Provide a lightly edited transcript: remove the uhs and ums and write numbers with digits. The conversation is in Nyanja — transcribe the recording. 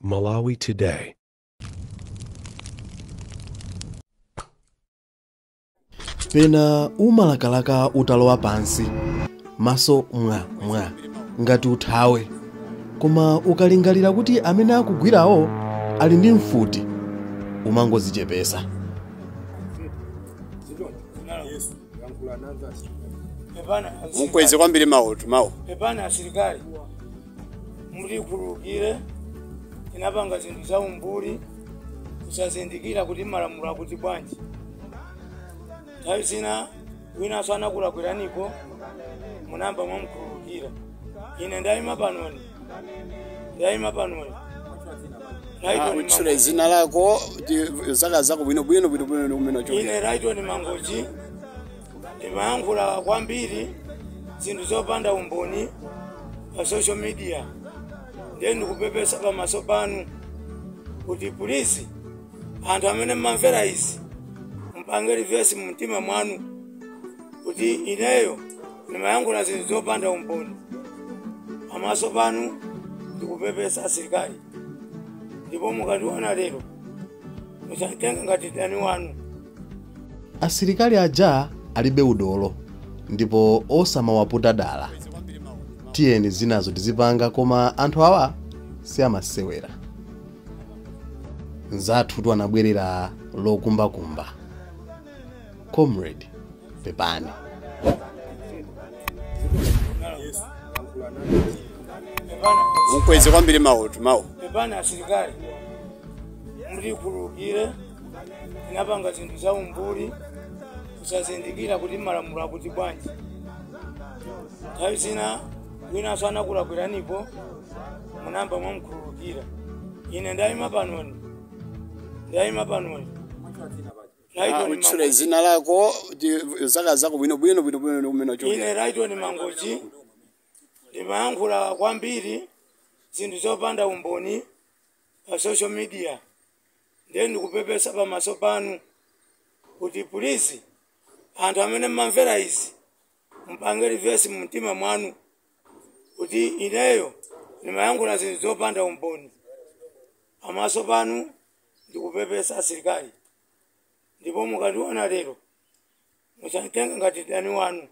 Malawi Today. Pena umalakalaka utalowa pansi maso mwa mwa ngati uthawe, koma ukalingalira kuti amene akugwirawo ali ndi mfuti umangozichepesa. Mukweze kwambiri mawu mawu. Pepani asilikali, mutikhululukire, tinapanga zinthu za umbuli kusazindikira kuti malamulo akuti bwanji. Nthawi zina winanso anakulakwiraniko munamba mwamukhululukira. Ine ndayima panoni, ndayima panoni. Utchule zina lako, zaka zako bwino bwino bwino bwino kumene Ine uchokera. Raitoni Mangochi, ndimayankhula kwambiri zinthu zopanda umboni pa social media, ndiye ndikupepesa pamaso panu kuti please anthu amene mmamvera izi mpange reverse mumtima mwanu kuti ineyo ndimayankhula zinthu zopanda umboni. Pamaso panu ndikupepesa asilikali, ndipo mukandiona lero musanditenge ngati mdani wanu. Asilikali aja alibe udolo ndipo osamawaputa dala. Tiyeni zinazo tizipanga, koma anthu awa si amasewera. Nzathu anabwerera lokumbakumba. Comrade pepani. Mukweze kwambiri mawu mawu. Pepani asilikali, mutikhululukire, tinapanga zinthu za umbuli kusazindikira kuti malamulo akuti bwanji. Nthawi zina winanso anakulakwiraniko munamba mwamukhululukira. Ine ndayima panoni, ndayima panoni. Utchule zina lako, zaka zako bwino bwino bwino bwino kumene uchokera. Ine Raitoni Mangochi, ndimayankhula kwambiri zinthu zopanda umboni pa social media, ndiye ndikupepesa pamaso panu kuti please anthu amene mmamvera izi mpange reverse mumtima mwanu kuti ineyo ndimayankhula zinthu zopanda umboni. Pamaso panu ndikupepesa asilikali, ndipo mukandiona lero musanditenge ngati mdani wanu.